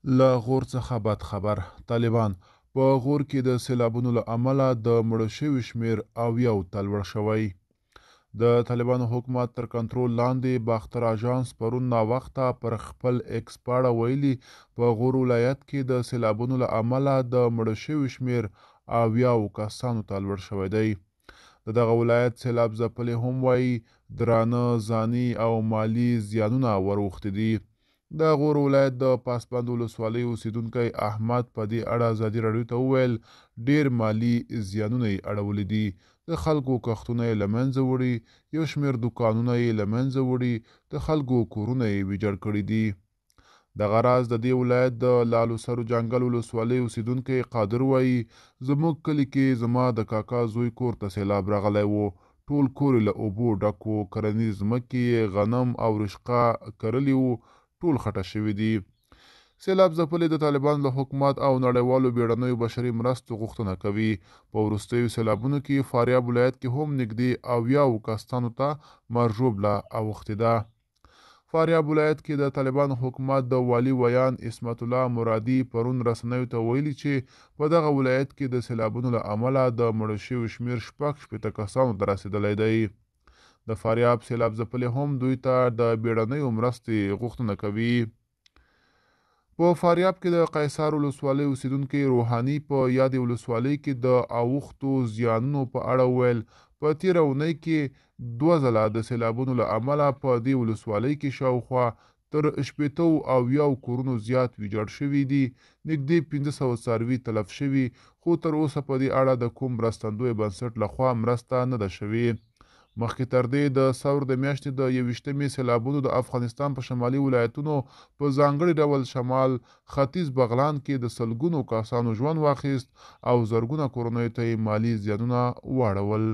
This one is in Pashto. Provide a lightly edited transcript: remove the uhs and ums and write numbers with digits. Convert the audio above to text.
له غور څخه بد خبر، طالبان، په غور کې د سېلابونو له امله د مړو شویو شمېر اویاو ته لوړ شوی. د طالبانو حکومت تر کنترول لاندې باختر اژانس پرون ناوخته پر خپل ایکس پاڼه ویلي، په غور ولایت کې د سېلابونو له امله د مړو شویو شمېر اویاو کسانو ته لوړ شوی دی. د دغه ولایت سېلاب ځپلې هم وايي، درانه ځاني او مالي زیانونه ور اوښتي دي. د غور ولایت د پاسبند ولسوالۍ اوسېدونکی احمد په دې اړه ازادي راډیو ته وویل، ډېر مالي زیانونه یې اړولي دي، د خلکو کښتونه یې له منځه وړي، یو شمېر دوکانونه یې له منځه وړي، د خلکو کورونه یې ویجاړ کړي دي. دغه راز د دې ولایت د لالوسرو جنګل ولسوالۍ اوسېدونکی قادر وايي، زموږ کلي کې زما د کاکا زوی کور ته سېلاب راغلی و، ټول کور یې له اوبو ډک و، کرنیزې ځمکې یې غنم او رشقه کرلي وو، ټول خټه شوي دي. سېلاب ځپلي د طالبانو له حکومت او نړیوالو بیړنیو بشري مرستو غوښتنه کوي. په وروستیو سېلابونو کې فاریاب ولایت کې هم نږدې اویاوو کسانو ته مرګ ژوبله اوښتې ده. فاریاب ولایت کې د طالبانو حکومت د والي ویاند عصمت الله مرادي پرون رسنیو ته ویلي چې په دغه ولایت کې د سېلابونو له امله د مړو شویو شمېر 66 کسانو ته رسېدلی دی. د فاریاب سېلاب ځپلې هم دوی ته د بیړنیو مرستې غوښتنه کوي. په فاریاب کې د قیصار ولسوالۍ اوسېدونکی روحاني په یادې ولسوالۍ کې د اوښتو زیانونو په اړه وویل، په تېره اونۍ کې دوه ځله د سېلابونو له امله په دې ولسوالۍ کې شاوخوا تر شپېتو اویاو کورونو زیات ویجاړ شوي دي، نږدې 500 څاروي تلف شوي، خو تر اوسه په دې اړه د کوم مرستندوی بنسټ له خوا مرسته نه ده شوې. مخکې تر دې د ثور د میاشتې د 21مې سېلابونو د افغانستان په شمالي ولایتونو په ځانګړي ډول شمال ختیځ بغلان کې د سلګونو کسانو ژوند واخیست او زرګونه کورنیو ته یې مالي زیانونه واړول.